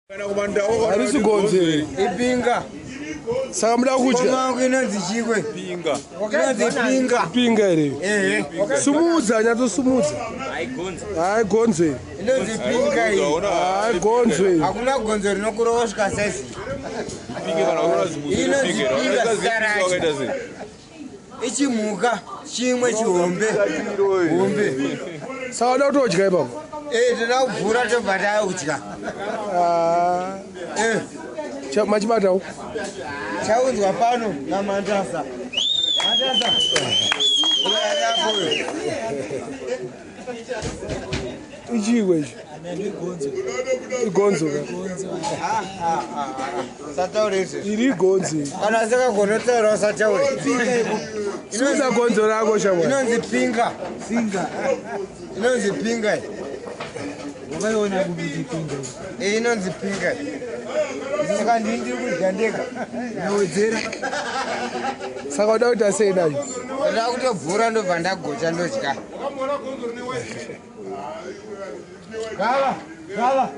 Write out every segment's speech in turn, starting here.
Harisi gonzo here? Ipinga. Saka muda kudya? Koma inonzi chikwe. Pinga. Inonzi pinga. Pinga here? Ehe. Sumudza, nyatsosumudza. Hayi gonzo here. Inonzi pinga iyi. Hayi gonzo here. Hakuna gonzo rinokurova kusvika saizi. Pinga kana unoona zimuzi Inonzi pinga. pinga zita racho. Wakaita sei? Ichimhuka chimwe chihombe. Hombe. Saka uda kutodya ipapo? Eh, toda kuvhura tobva taudya. Ah, Eh, machibatawo? chaunzwa pano naMandasa. Mandasa. Uya yako uyo. Ichikwe ichi. Igonzo ka. Usataure izvezvi. Iri igonzo iri. Kana usingagoni kutaura usataure. Sumudza gonzo rako shamwari. Inonzi pinga. Inonzi pinga iyi. Wakaiona kupi pinga? Eh, inonzi pinga iyi. Saka ndini ndiri kudya ndega. Inowedzera. Saka uda kuita sei nayo? Ndoda kutobvura ndobva ndagocha ndodya. Gava, gava.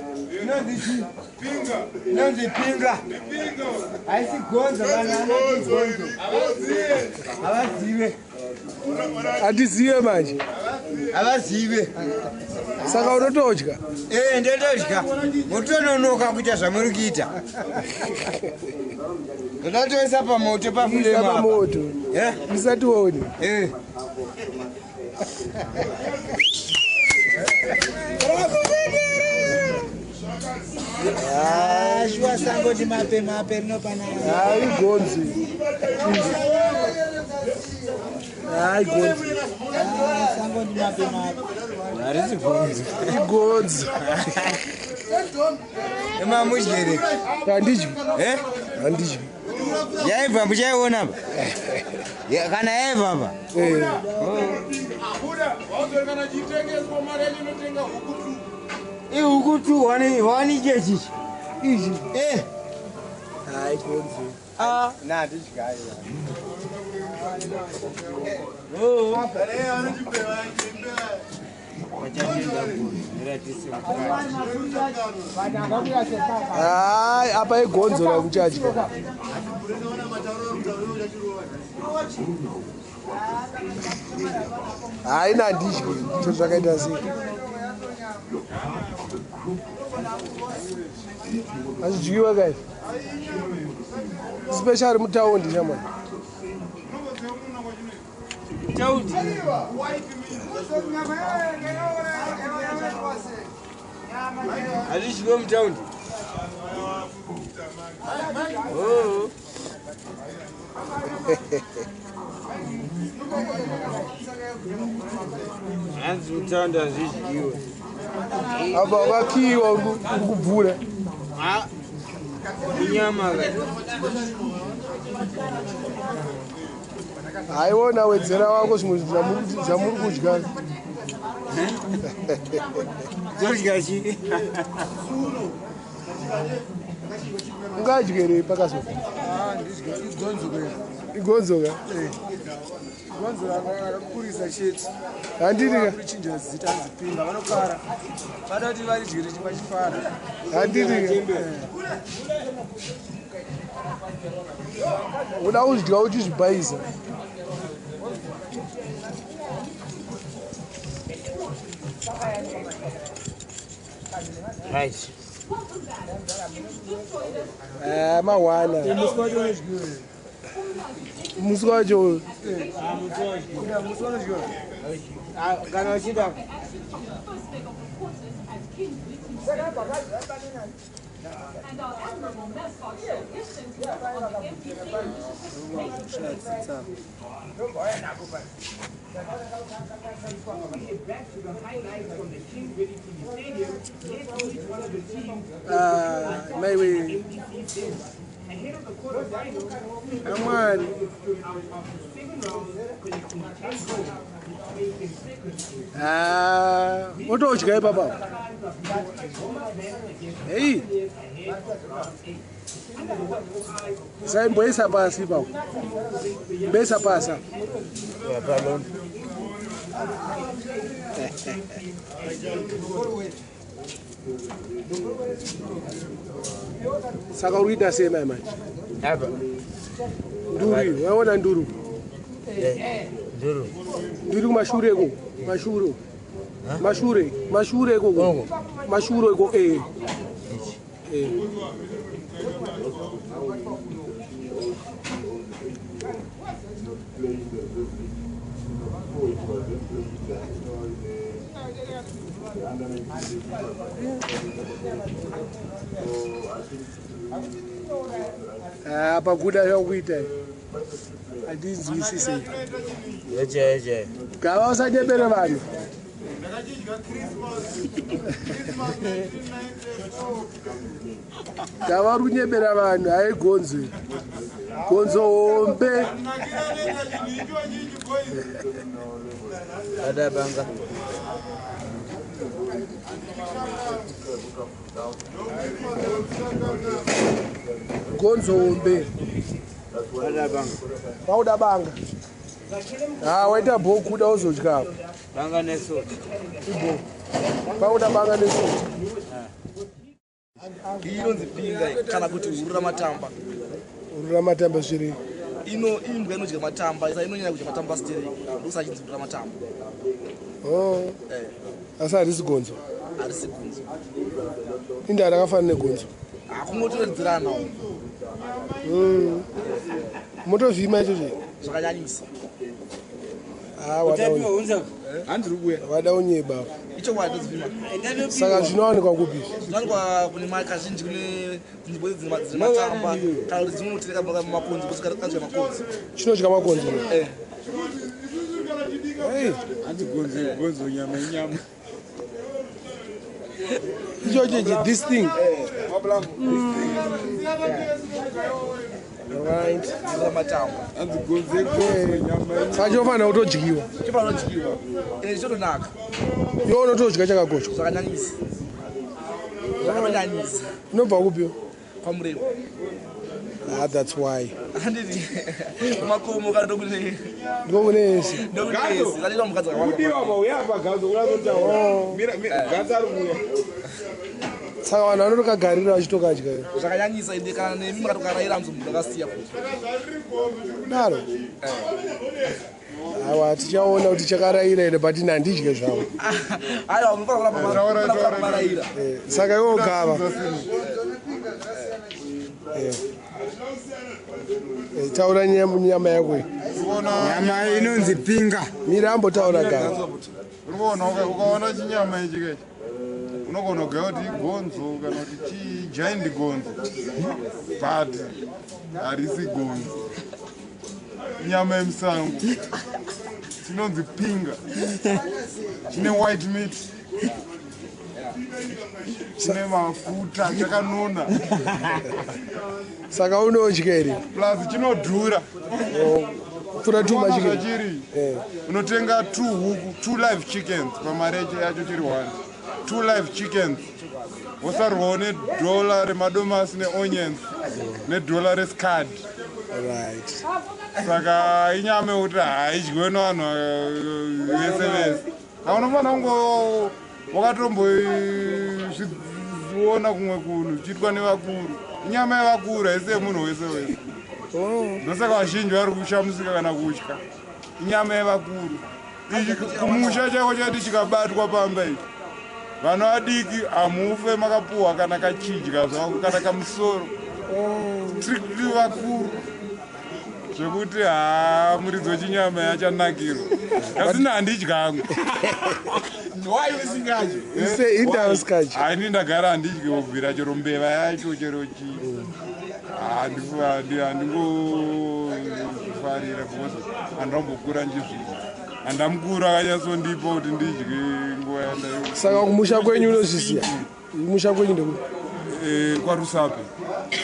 Inonzi chii? Inonzi pinga. Haisi gonzo vanhu vanoti gonzo. Havazive. Hatizive manje. Havazive. Saka unotodya? Eh, ndotodya. Mutononoka kuita zvamuri kuita. Ndoda kutoisa pamoto Isa pafulemu apa. pamoto. Eh? Isatione. Eh. Ah, shuwa sangoti mape mape rinopana. Hayi gonzo. Hayi gonzo. Ah, sangoti mape mape. Harisi gonzo. Igonzo. Emamudyere. Handidyi. Eh? Handidyi. Yaibva muchaiona apa? Kana yaibva apa? Eh. Ihuku tu wani chechi. Ichi. Eh. Hayi gonzo. Ah, na ndidyayo. Hayi apa igonzo ramuchadya. Hayi nandidyi. Cho zvakaita sei? Azvidyiwa kai. Especially mutaundi shamwari. Taundi. Hazvidyiwe mutaundi. Oh. Hanzi mutaundi hazvidyiwe. Apa wakakiwa uri kubvura. Ah, inyama ka. Haiona wedzera wako zvimwe zvamuri kudya. Todya chii? Ungadyerei pakasofa? Igonzo ke. Igonzo ka? Gonzo rakakurisa chete. Handidi ka? Kuchinja zita anzi pinga vanokara. Vada kuti varidyire vachifara. Handidi ka? Uda kudya uchizvibhaisa. Right. Eh, mawana. Musi wacho unodyiwa. Musi wacho Musi unodyiwa. Ah, kana uchida. Ah, maiwe. Amwari. Ah, otodya ipapa. Hei. Saimboisa pasi ipapo. Mboisa pasi. Saka uri kuita sei mai manje? Apa. Nduru, waona nduru? Nduru. Nduru kumashure iko, mashure. Mashure, mashure iko. Mashure iko eh. Eh. Apa kuda zvakuita handinzwisise. Yeche. Gava usanyebere vanhu. Gava uri kunyebera vanhu haigonzwi. Gonzo hombe. Ada banga. Gonzo hombe. Ada banga. Pauda banga. Ah, waita bho kuda uzodya apa. Banga nesuti. Ibo. Pauda banga nesuti. Iyi inonzi pinga kana kuti huru ramatamba. Huru ramatamba zviri. Ino imbwa inodya matamba, isa inonyanya kudya matamba stereki. Ndosaka huru ramatamba. Oh. Eh. Asi harisi gonzo. Harisi gonzo. Inda rakafanana negonzo. Hakungotoredzerana. Motovhima icho che. Zvakanyanyisa. Ah, wada unyeba. Icho wada dzvima. Saka zvinowanikwa kupi? Zvinowanikwa kune kazhinji kune nzvimbo dzine matamba kana kuti dzinotereka makonzo kuti kadya makonzo. Chinodya makonzo. Eh. Hey, Hanzi gonzo gonzo nyama inyama. icho chechi this thing. Right. Ramatamba. Hanzi gonzo gonzo nyama inyama. Saka chinofanira kutodyiwa. Chinofanira kudyiwa. Ende chichotonaka. Iwe unotodya chakagochwa. Zvakanyanyisa. Zvakanyanyisa. Inobva kupi? Kwamurewa. Ah, that's why. Handiti kumakomo kana ndokune Ndiko kune ese. ndokune ese. Zvatinoita mukadzi akawanda. Kudiwa pa uya pa gazo unazotaura. Mira gazo ari kuuya. Saka vanhu vanotokagarira vachitokadya. Zvakanyanyisa ende kana nemi makatokarayira munhu akasiya futi. Daro. Aiwa tichaona kuti chakarayira here but ini handidye zvavo. Aiwa munofanira kuramba marayira. Saka iwe gava. Taura nyama yako iyi. Nyama inonzi pinga. Mira ambotaura gava. Urikuona ukaona chinyama ichi kechi unogona kugaya kuti igonzo kana kuti chii giant gonzo but harisi gonzo. Inyama yemusango chinonzi pinga, chine white meat, chine mafuta, chakanona. Saka unodya here? Plus chinodhura. Pfura tuma Unoona chicken. zvachiri unotenga 2 huku, 2 live chickens pamari yacho chiri 1. 2 live chickens wosarwawo nedhola remadomasi neonions nedhola rescard. Right. Saka inyama yekuti haidyiwe nevanhu vese vese. Aunofanira kunge wakatombozviona kumwe kunhu zvichiitwa nevakuru. Inyama yevakuru haisi yemunhu wese wese. Ndosaka vazhinji vari kushamisika kana kutya. Inyama yevakuru. Ichi kumusha chako chati chikabatwa pamba ichi. Vanhu vadiki hamufe makapuhwa kana kachidya zvako kana kamusoro. Strictly vakuru. Zvekuti haa muridzi wechinyama yachanakirwa. Asi ini handidyi hangu. Why usingadyi? Ise indawo usingadyi. Ini ndagara handidyi kubvira chero mbeva yacho chero chii. Handingofarira because handambokura ndichizvidya. Handamukuru akanyatsondipa kuti ndidye nguva yandayo. Saka kumusha kwenyu unozviziya? Kumusha kwenyu ndekupi? Kwarusape.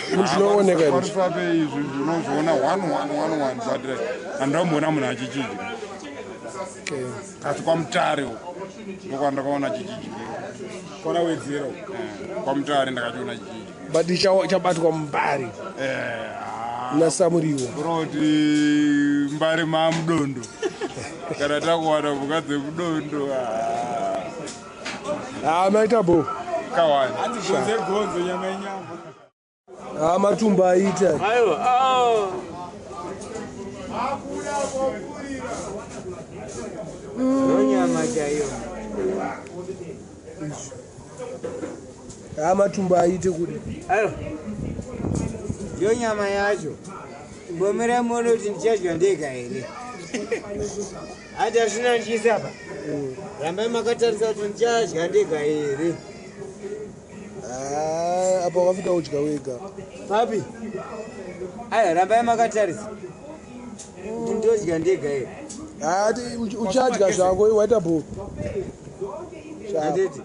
Zvinooneka here? Kwarusape izvi ndinozviona 1 1 1 1 but handamboona munhu achichidya. Okay. Asi kwaMutare uko ndokwandakaona chichidyiwa. Kwana wedzera. Kwamutare ndakachiona chichidya. But chabatwa mumbari nasamuriwo. Kuroti mbari mamudondo. Kana takuwana mhuka dzemudondo. Ah, maita bo. Kawani. Hanzi gonzo igonzo, nyama inyama. Ha, matumbu aita. Aiwa, ah. Ndonyama chaiyo. Ha, matumbu aite kudi. Aiwa. Ndiyo nyama yacho. Mbomirai muone kuti ndichadya ndega here. Hati hazvina ndichiisa apa. Rambai makatarisa kuti ndichadya ndega here. Ha, apa wakafita kudya wega. Papi. Aiwa, rambai makatarisa. Kuti ndodya ndega here. Ha, uchadya zvako, waita bho. Handiti.